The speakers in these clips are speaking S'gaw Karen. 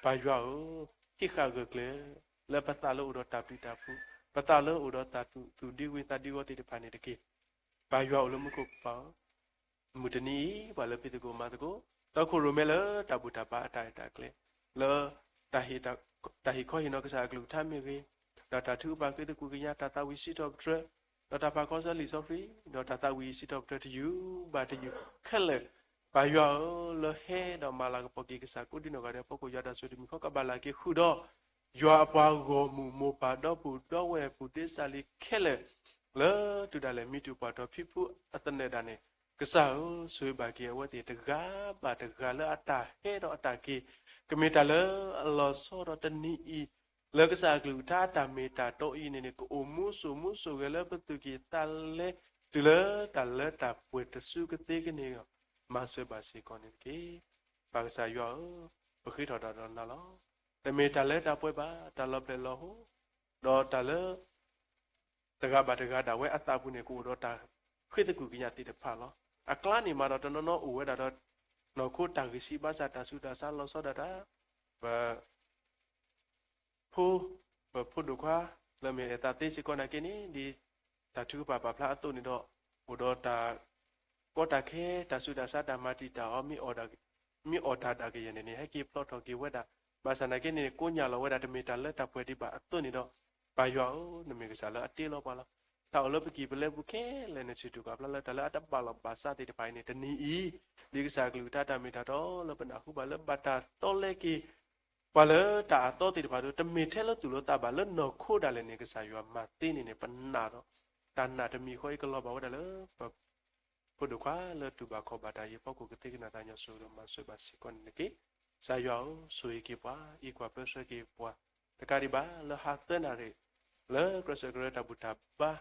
ပၢ်ယွၤဧၢ, ဟံးဃာ်ဂၢၢ်ကျၢၤ လၢပသးလၢအိၣ်ဒီးတၢ်ပျံၤတၢ်ဖုး, ပသးလၢအိၣ်ဒီးတၢ်သူၣ်ဒ့ဝံသးဒ့ဝီသ့ၣ်တဖၣ်န့ၣ်တက့ၢ်. ပၢ်ယွၤအိၣ်လၢမူခိၣ်ကပၤဧၢ, မုၢ်တနံၤအံၤ ပှၤလၢဖံးသကိးမၤသကိး, တီခိၣ်ရိၣ်မဲလၢတၢ်ဘူၣ်တၢ်ဘါအတၢ်အဲၣ်တၢ်ကျဲ, လၢ တၢ်ဟ့ၣ်ခီဟ့ၣ်နီၤကစၢ်အကလုၢ်ကထါမ့ၢ်ဂ့ၤ, ဒီးတၢ်ထုကဖၣ်ဃ့သကွံၢ်ကညးတၢ်သးဝံၣ်စံးထီၣ်ပတြၢၤ, ဒီးတၢ်ပာ်ကီဆၢလံာ်စီဆှံ, ဒီးတၢ်သးဝံၣ်စံးထီၣ်ပတြၢၤတယုၢ်ဘၣ်တယုၢ်ခဲလၢာ်, ပၢ်ယွၤဧၢ, လၢဟဲဒီးမၤလၤကပီၤက့ၤကစၢ်ကိးဒံနီၢ်ဂၤဒဲးအဖီခိၣ် ယွၤတၢ်ဆိၣ်တံၢ်မုၢ်ခီကဘၣ်လၢက့ၤဃုာ်ဒီး ယွၤအပှၤဂီၢ်မုၢ်မိၢ်ပၢ်ဒီပုၢ်ဒီဝဲၢ်ပုၢ်ဒ့စၢ်လံခဲလၢာ် လၢတုၤဒၣ်လဲာ်မံတူၢ်ပှၢ်ထီၣ်ဖံဖုအသနၢၣ်ဒၣ်န့ၣ်, ကစၢ်ဧၢ, ဆိၣ်ဂ့ၤဘၣ်က့ၤအဝဲသ့ၣ်တဂၤဘၣ်တဂၤလၢအတၢ်ဟဲဒီးအတၢ်က့ၤ, ကမ့ၢ်တၢ်လၢအလီၤဆီဒီးတနံၤအံၤ, လၢကစၢ်အကလုၢ်ကထါအတၢ်မ့ၢ်တၢ်တီအံၤန့ၣ်န့ၣ် ကအိၣ်မူစိာ်မူစိာ်ဂဲၤလၢပသူၣ်ကံၢ်သးလဲ တုၤလၢတၢ်လၢတၢ်ပှဲၤတစုကသ့ကန့ၢ်ဒီး မၤစၢၤဘၣ်စ့ၢ်ကီးန့ၣ်တက့ၢ်. ပၢ်ကစၢ်ယွၤဧၢ, ပဃ့ထီၣ်တၢ်ဒီးနၤလီၤ. တမ့ၢ်တၢ်လၢတၢ်ပှဲၤဘၣ်, တၢ်လီၤပျဲၢ်လီၤဟိ, ဒီးတၢ်လၢ တဂၤဘၣ်တဂၤဒၣ်ဝဲအသးပူၤန့ၣ် ကအိၣ်ဒီးတၢ်ဃ့သကွံၢ်ကညးသ့ၣ်တဖၣ်လီၤ. အကျါန့ၣ်မးဒီးတနီၤနီၤအိၣ်ဝဲဒၣ်ဒီး နီၢ်ခိတၢ်ဂံၢ်စၢ်ဘါစၢ်တၢ်ဆူးတၢ်ဆါလီၤဆီဒၣ်တၢ်, ပ ဖိ, ပဖိဒိၣ်ခွါ, လၢမ့ၢ်အဲၣ်သးသ့စ့ၢ်ကီးနာ်က့န့ၣ် ဒ်တၢ်ထုကဖၣ်ပာ်ဖျါအသိးန့ၣ်ဒီး, အိၣ်ဒီးတၢ်ကီတၢ်ခဲ တၢ်ဆူးတၢ်ဆါတၢ်မၤတံာ်တာ်အီၤ, မ့ၢ်အီၣ်တၢ်ဒၣ်ကယဲၢ်န့ၣ်န့ၣ် ဟဲက့ၤဖျီထီၣ်က့ၤဝဲဒၣ်, ဘၣ်ဆၣ်နာ်က့န့ၣ် ကိညၢ်လီၤဝဲဒၣ်တမ့ၢ်တၢ်လၢတၢ်ပှဲၤဒံးဘၣ်အသိးန့ၣ်ဒီး, ပၢ်ယွၤဧၢ, နမ့ၢ်ကစၢ်လၢအတ့လီၤပှၤလီၤ. တၢ်အိၣ်လၢပကံၢ်ပလဲပူၤခဲလၢာ်န့ၣ် ထံၣ်တူၢ်ကပျၢလၢတၢ်လၢအတဘၣ်လီၤဘၣ်စးသ့ၣ်တဖၣ်အံၤန့ၣ် တနံၤအံၤ, ဒ်ကစၢ်အကလုၢ်ကထါတၢ်မ့ၢ်တၢ်တီလၢပနၢ်ဟူဘၣ်လၢဘၣ်တၢ်တီလဲက့ၤ ပှၤလၢတၢ်အသီသ့ၣ်တဖၣ်ဒီး တမ့ၢ်ထဲလၢသူၣ်လၢသးဘၣ်လၢနီၢ်ခိဒၣ်လဲာ်န့ၣ် ကစၢ်ယွၤမၤသ့န့ၣ်န့ၣ် ပနာ်ဒီး တၢ်နာ်တမံၤဃီအံၤကလီၤဘၣ်ဝဲဒၣ်လၢ ပဖိဒိၣ်ခွါလၢတူၢ်ဘၣ်ခီၣ်ဘၣ်တၢ်အံၤအဖီခိၣ် ကသ့ကနၣ်တၢ်ညီဆိၣ်ဂ့ၤဒီးမၤစၢၤဘၣ်စ့ၢ်ကီးန့ၣ်တက့ၢ်. ကစၢ်ယွၤဧၢ, ဆိၣ်ဂ့ၤက့ၤပှၤ, အံးကွၢ်ပၢဆှၢက့ၤပှၤ, တကးဒံးဘၣ်လၢဟါသၢနၣ်ရံၣ်, လၢကြၢးစၢးကရၢတၢ်ဘူၣ်တၢ်ဘါ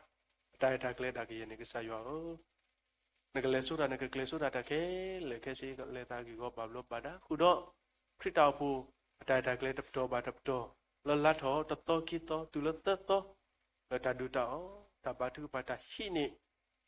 အတၢ်အဲၣ်တၢ်ကျဲဒၣ်ကယဲၢ်န့ၣ် ကစၢ်ယွၤဧၢ နကလဲၤဆိတၢ် နကကျဲၤဆိတၢ်တၢ်ခဲလၢာ်ခဲဆ့ ကလဲၤသးဂ့ၢ်ဂီၤဘၣ်ဘျီးဘၣ်ဒါဃုာ်ဒီး ခရံာ်တၢ်အိၣ်ဖှိၣ် အတၢ်အဲၣ်တၢ်ကျဲတပတီၢ်ဘၣ်တပတီၢ် လၢလါထီၣ်တသီခံသီတုၤလၢသၢသီ လၢတၢ်ဒုးတၢ်အီၣ် တၢ်ဘါထုကဖၣ် တၢ်ဟံးန့ၢ်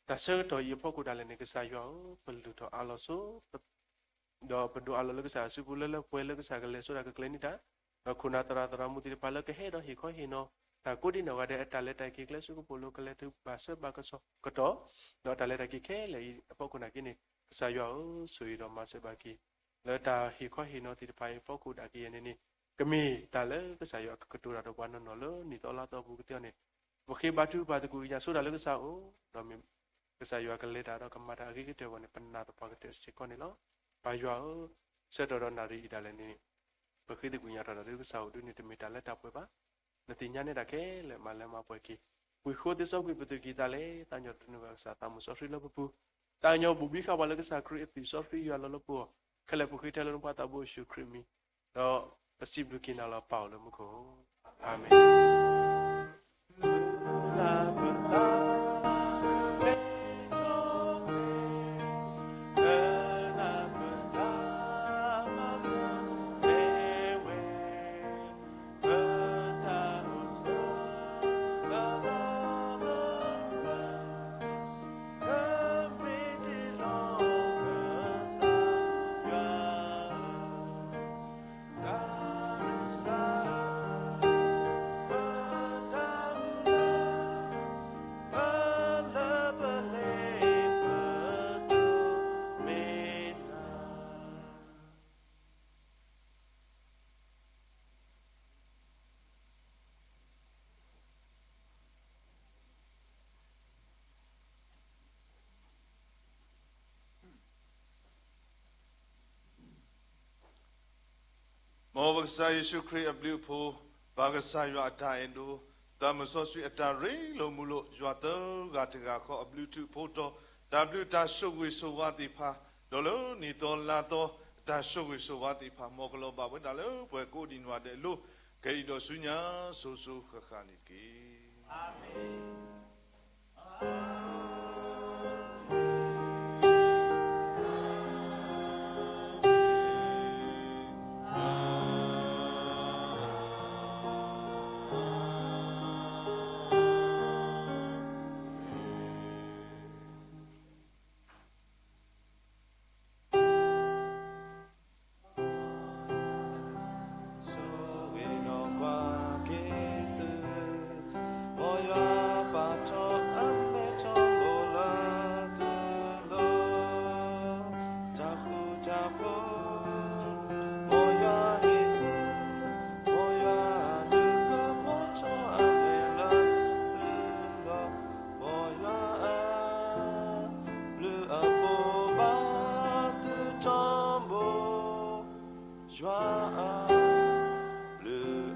တၢ်ဆၢကတီၢ်အံၤအဖီခိၣ်ဒၣ်လဲာ်န့ၣ် ကစၢ်ယွၤဧၢ ပလုၢ်ထီၣ်အးလီၤဆိ ဒီးပဒိးအးလီၤလၢကစၢ်အစုပူၤ လၢလၢပှဲၤလၢကစၢ်ကလဲၤဆိတၢ်ကကျဲၤန့ၢ်တၢ်, ဒီးခိၣ်နၢ်သရၣ်သရၣ်မုၣ်သ့ၣ်တဖၣ်လၢကဟဲဒီးဟ့ၣ်ခီဟ့ၣ်နီၤ တၢ်ကိးဒံနီၢ်ဂၤဒဲးအတၢ်လဲၤတၢ်က့ၤ ကျဲဆူကပိာ်လိၤ ကလဲၤတုၤဘၣ်ဆၢဘၣ်ကစီၣ်ကတီၢ်, ဒီးတၢ်လဲၤတၢ်က့ၤခဲလၢာ်အံၤအဖီခိၣ်နာ်က့န့ၣ် ကစၢ်ယွၤဧၢ ဆိၣ်ဂ့ၤဒီးမၤစၢၤဘၣ်က့ၤ လၢတၢ်ဟ့ၣ်ခီဟ့ၣ်နီၤသ့ၣ်တဖၣ်အံၤအဖီခိၣ်ဒၣ်ကယဲၢ်န့ၣ်န့ၣ် ကမ့ၢ်တၢ်လၢကစၢ်ယွၤကကတိၤတၢ်ဒီးပှၤနီၢ်နီၢ်လၢနံၣ်သီလါသီပူၤကသ့အီၤန့ၣ် ပဃ့ဘါထုကဖၣ်သကွံၢ်ကညးဆိတၢ်လၢကစၢ်အအိၣ် ဒီးမ့ၢ်ကစၢ်ယွၤကလဲၤတၢ်ဒီးကမၤတၢ်အဂ့ၤကတၢၢ်အဂီၢ်န့ၣ် ပနာ်သပှၢ်ကတၢၢ်စ့ၢ်ကီးန့ၣ်လီၤ. ပၢ်ယွၤဧၢ, ဆၢကတီၢ်ဒီးနၣ်ရံၣ်အံၤဒၣ်လဲာ်န့ၣ် ပဃ့သကွံၢ်ကညးထီၣ်တၢ်လၢကစၢ်အအိၣ်ဒ်န့ၣ် တမ့ၢ်တၢ်လၢတၢ်ပှဲၤဘၣ်. နသ့ၣ်ညါန့ၢ်တၢ်ခဲလၢာ် မၤလၢမၤပှဲၤက့ၤ ဝံၤဃိသ့စီကွံာ်ပသူၣ်ကံၢ်သးလဲ သးကညီၤတနုာ်ဘၣ်ကစၢ်သးမုၢ်စီဆှံလၢပပူၤ သးကညီၤဘူးဘံဃာ်ပှၤလၢကစၢ်ခရံာ်အသွံၣ်စီဆှံယွၤလီၤလၢပဂီၢ် ခဲလၢာ်ပဃ့ထဲလၢနဖိသးဘိယ့ၣ်ၡူးခရံာ်အမံၤ ဒီးပစံးဘျုးက့ၤနၤလီၤ ပၢ်အိၣ်လၢမူခိၣ်, အၤမ့ၣ်. မ်ပကစၢ်ယ့ၣ်ၡူးခရံာ်အဘျုးအဖှိၣ်, ပၢ်ကစၢ်ယွၤအတၢ်အဲၣ်ဒိး, သးမုၢ်စီဆှံအတၢ်ရ့လိာ်မုာ်လိာ် ယွၤသၢဂၤတဂၤဃီအဘျုးထူးအဖှိၣ်တီၤ, တၢ်ဘျုးတၢ်ဆိၣ်ဂ့ၤဆိၣ်ဝါသ့ၣ်တဖၣ်, ဒီးလၢနံၣ်သီလါသီ အတၢ်ဆိၣ်ဂ့ၤဆိၣ်ဝါသ့ၣ်တဖၣ် မ်ကလီၤဘၣ်ဝဲဒၣ်လၢပှၤကိးဒံနီၢ်ဂၤဒဲးအလိၤ, ခဲအံၤဒီးဆူညါ စိၤစိၤဃၣ်ဃၣ်န့ၣ်တက့ၢ်. အၤမ့ၣ်.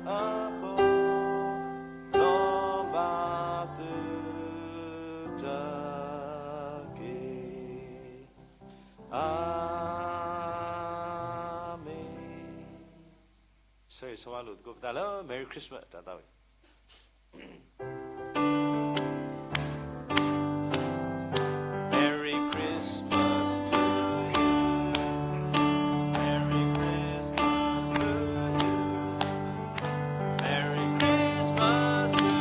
အဘီၣ် လီၤဘၣ်သုတက့ၢ်. အၤမ့ၣ်. ဆၢဂ့ၤဆၢဝါလိာ်သကိးပသးလၢ Merry Christmas တၢ်သးဝံၣ် Merry Christmas to you. Merry Christmas to you. Merry Christmas to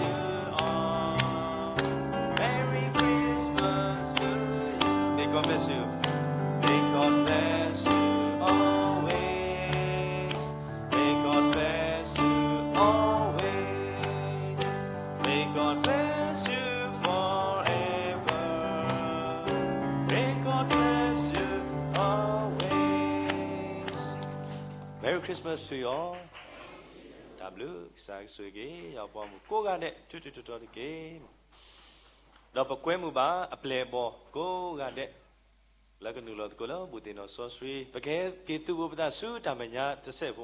you all. Merry Christmas to you. May God bless you. May God bless you always. May God bless you always. May God bless you forever. May God bless you always. Merry Christmas to you all. တၢ်ဘျုး ကစၢ်ကဆိၣ်ဂ့ၤက့ၤ ယွၤပှၤမုၣ်ကိးဂၤဒဲး ထူထူတီတီတက့ၢ်. ဒီးပကွဲမုာ်ဘၣ်အပျဲၢ်အဘီၣ်ကိးဂၤဒဲး လၢကနုာ်လီၤသကိးလၢဘူၣ်သ့ၣ်နီၣ်စီဆှံ ပကဟဲက့ၤသုးဘူးပသးဆူတၢ်မဲာ်ညါတစဲးဖိ